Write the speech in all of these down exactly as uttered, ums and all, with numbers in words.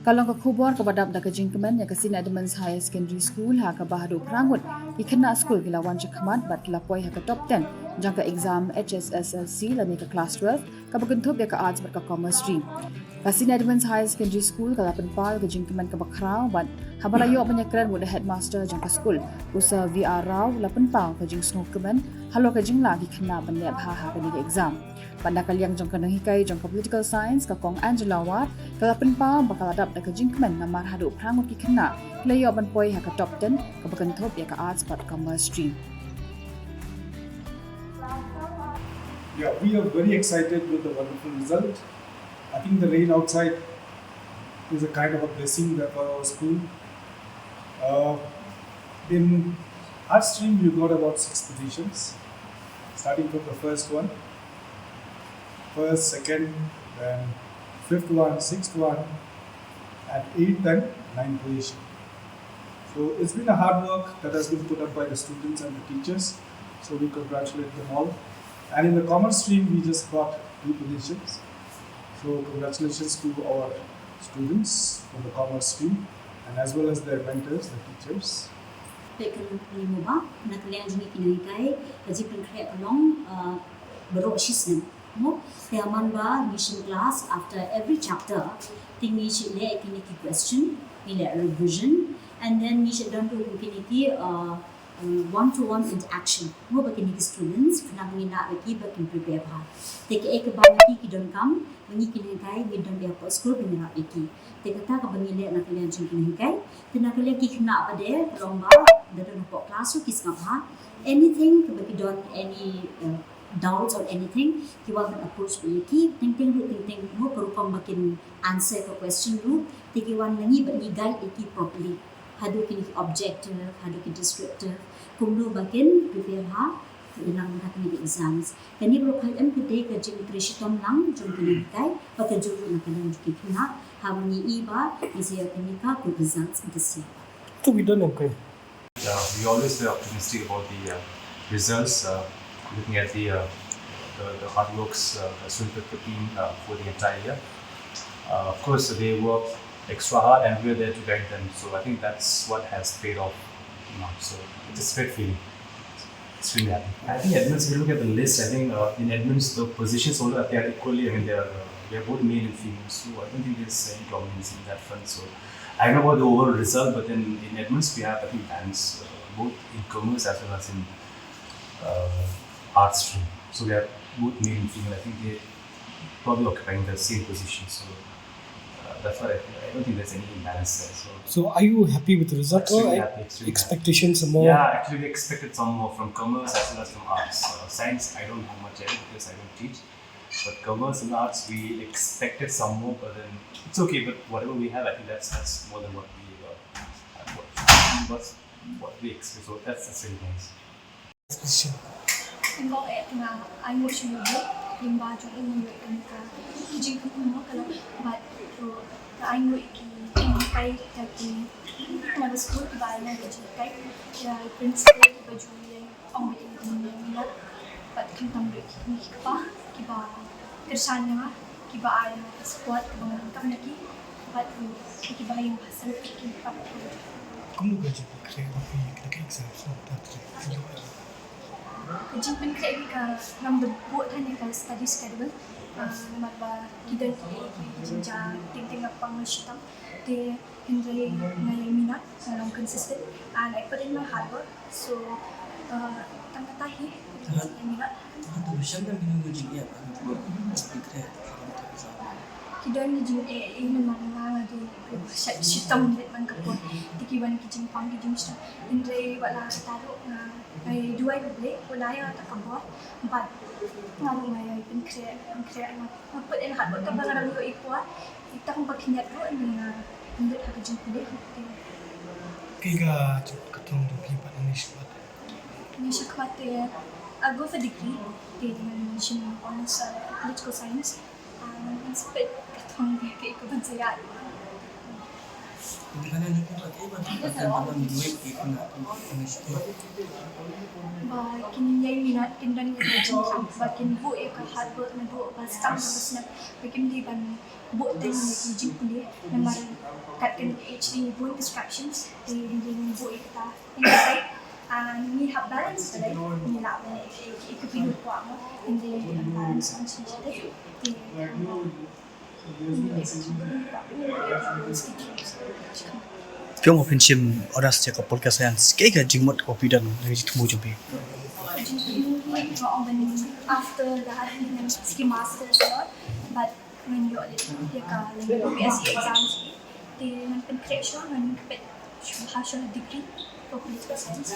Ka long ka khubor kaba dap da ka jingkmen ïa ka Saint Edmund's Higher Secondary School ha kaba haduh phra ngut ki khynnah skul ki la wan shakhmat bad ki la poi ha ka top ten jong ka exam H S S L C lane ka class twelve kaba kynthup ïa ka Arts bad ka Commerce stream. Ka Saint Edmund's Higher Secondary School ka la pynpaw ka jingkmen kaba khraw bad haba la ïoh ban ïakren bad u headmaster jong ka skul, u Sir V R Rao, la pynpaw ka jingsngewkmen halor ka jinglah ki khynnah ban leh bha ha kane ka exam. Bad na ka liang jong ka nonghikai jong ka Political Science, ka Kong Angela Ward, ka la pynpaw ba ka la dap da ka jingkmen namar haduh phra ngut ki khynnah ki la ïoh ban poi ha ka top ten kaba kynthup ïa ka Arts bad Commerce stream. Yeah, we are very excited with the wonderful result. I think the rain outside is a kind of a blessing that for our school. Uh, in our stream, you got about six positions, starting from the first one, first, second, then fifth one, sixth one, and eighth and ninth position. So it's been a hard work that has been put up by the students and the teachers. So we congratulate them all. And in the commerce stream, we just got two positions. So congratulations to our students from the commerce stream and as well as their mentors, the teachers. Peit ka lynti mo ba na ka liang jong ngi ki nonghikai ka jingpynkhreh ka long baroh shisnem mo. Te man ba ngi shim class after every chapter te ngi shu leh kine ki question, ngi leh revision, and then ngi shu don ruh kine ki one to one interaction mo ba kine ki students khnang ba ngin lah ba ki ba kin prepare bha. Te kaei kaba ngi ki donkam ba ngi ki nonghikai ngi don ïa ka school ba ngi lah ba ki. Te kata kaba ngi leh na ka liang jong ki nonghikai. Te na ka liang ki khynnah pat de ka long ba da don hapoh class ruh ki sngap bha. Anything kaba ki don any doubts or anything ki wan ban approach bad ïa ki. Teng teng ruh teng teng mo ka rukom ba kin answer ka question ruh te ki wan na ngi bad ngi guide ïa ki properly. Haduh kine ki objective, haduh ki descriptive, kumno ba kin prepare bha. Kane baroh ka em ka dei ka jingtrei shitom lang jong ki nonghikai bad ka jong ruh na ka liang jong ki khynnah haba ngi i ba ngi sa ïoh kane ka good results this year. To be done, okay. Uh, we always were optimistic about the uh, results, uh, looking at the, uh, the the hard works uh, the students have put in uh, for the entire year. Uh, of course, they work extra hard, and we're there to guide them. So I think that's what has paid off. You know, so it's a spread feeling. Extremely happy. I think Edmonds, if you look at the list, I think uh, in Edmonds, the positions also appear equally. I mean, they are, uh, they are both male and female, so I don't think there's any dominance in that front. So I don't know about the overall result, but then in Edmonds, we have, I think, balance uh, both in commerce as well as in uh, arts stream. So we have both male and female. I think they probably occupying the same position. So uh, that's what I feel. I don't think there's any imbalance there. So, So are you happy with the result or extremely happy. Extremely happy. Expectations are more? Yeah, actually, we expected some more from commerce as well as from arts. Uh, science, I don't have much idea because I don't teach. But commerce and arts, we expected some more, but then it's okay. But whatever we have, I think that's that's more than what we uh, what, what we expect. So that's that's really nice. Position. Ynda eh nga ainguh shuh ïa u lyngba jong u ïa ka jingkynmaw ka la bad u nga ainguh ïa ki kai ka ki na ba skul ki ba ai na ka jingkai ïa principal ki ba ju ïa ong ba ïa minot bad khamtam ba ki ki kpa ki ba kyrshan ïa nga ki ba ai nga ka support ki ba nga kam na ki bad ki ba ïa nga support ki ba. Kumno ka jingkhreh ba phi ka exam so ta. Ka jingpynkhreh ka ngam da buh than ïa ka study schedule. Namar ba ki don ki ki jingjia teng teng nga pang shitom te hynrei nga ïa minot nga long consistent and I put in my hard work. So tang kata hi ka jingminot. Hato ba shem da mino ka jingeh ba ka pynkyndit ka exam. Ki don ki jingeh i namar nga nga dei ba shet shitom rit man ka pun. Te ki wan ki jingpang ki jingshitom hynrei wat la kata ruh nga Nga ïa duwai ba Blei u la ïa ta ka bor bad nga ruh nga ïa pynkhreh pynkhreh nga put in hard work kaba nga dang ïoh i por i tang ba khyndiat ruh nga pynlut ha ka jingpule. Kaei ka jingkyrtong jong phi bad ngi shakhmat? Ngi shakhmat te I'll go for degree te ngan shim honours political science. Ngan spet kyrtong kaei kaban sa ïa. Ba kin ïai minot, kin don ïa ka jingthap, ba kin buh ïa ka hard work naduh ba start na ka snem, ba kim dei ban buh teng ïa ki jingpule, namar kat kane ka age ngi bun distractions, te ngi buh ïa kata. Ngi hap balance balai, ngi lah ban ïa ka pynlut kwah mo, ngi dei ban balance on shisha te. Phi ong phin shim honours ïa ka political science, kaei ka jingmut kaba phi don, ka jingthmu jong phi? After that, ski masters a lot, but ngan ïoh leh ïa ka U P S C exams, te ngan pynkhreh shuwa, ngan peit shuwa ha shuwa degree for political science.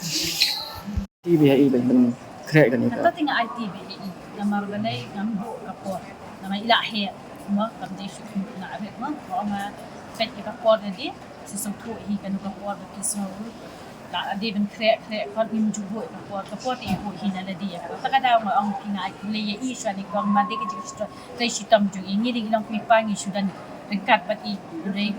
Te ba ïa i ban pynkhreh kane ka. Kata te nga aiti ba ïa i, namar balei ngam buh ka por, namar i la heh mo, kam dei shuh na rit mo, nga peit ïa ka por na dei, sa sngewthuh hi kano ka por ba ki sngew la dei ban khreh, khreh, ka por ngim ju buh ïa ka por, ka por te i buh hi na lade ïa ka. Kata ka daw nga ong phi, nga ai khublei ïa i shuwa ne kong, ma dei ka jingtrei shitom jong i, ngi dei ki long kmie kpa ngi shu don ryngkat bad i, hynrei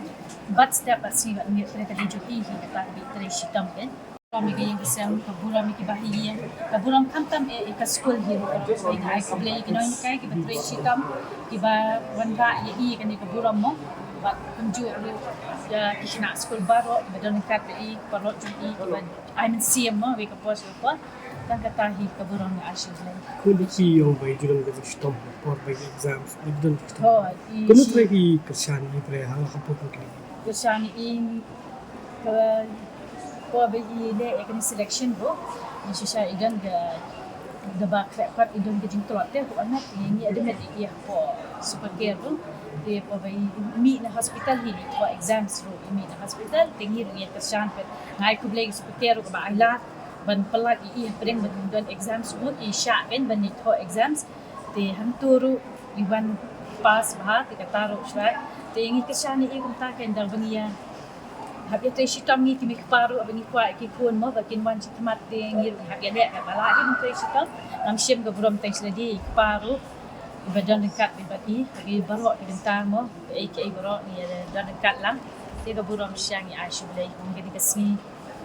bad step bad sngi bad miet, kata ka dei jong i hi kata ka dei trei shitom kan. Burom ïa ka ïing ka sem, ka burom ïa ki bahaïing, ka burom khamtam eh ïa ka skul hi ruh. Nga ai khublei ïa ki nonghikai kiba trei shitom, kiba wanrah ïa i kane ka burom mo. Bad kumjuh ruh ïa ki khynnah skul baroh kiba don ryngkat bad i, paralok jong i kiba ai mynsiem mo, wei ka por sha ka por. Tang kata hi ka burom nga ai sha u Blei. Kumno phi ïoh ba i ju don ka jingshitom por ba i exams, i ju don ka jingshitom. Kumno phi kyrshan ïa i, phi ha ka por kine? Kyrshan ïa i ka por ba i leh ïa kane selection ruh, ngi shisha i don ka, da ba khreh pat i don ka jingtlot te, ruh amat ngi, ngi admit ïa i hapoh Super Care ruh. Te por ba i mih na hospital hi, i thoh exams ruh, i mih na hospital, te ngi ruh ngi kyrshan pat. Nga ai khublei ïa ka Super Care ruh kaba ai lad ban pyllait ïa i hapdeng ban don exams ruh, i shah kein ban i thoh exams. Te hangto ruh i wan pass bha, te kata ruh shuwa. Te ngi kyrshan ïa i kumta kein, da ba ngi ïa hap ïa trei shitom ngi ki mei kpa ruh, ba ngi kwah ïa ki khun mo ba kin wan shakhmat, te ngi ruh hap ïa leh kaba lah ïa ban trei shitom. Ngam shim ka burom tang sha lade, i kpa ruh iba don ryngkat bad i ha ki baroh ki bynta mo, kaei kaei baroh ngi ïa don ryngkat lang. Te ka burom sha ngi ai sha u Blei kum kane ka sngi.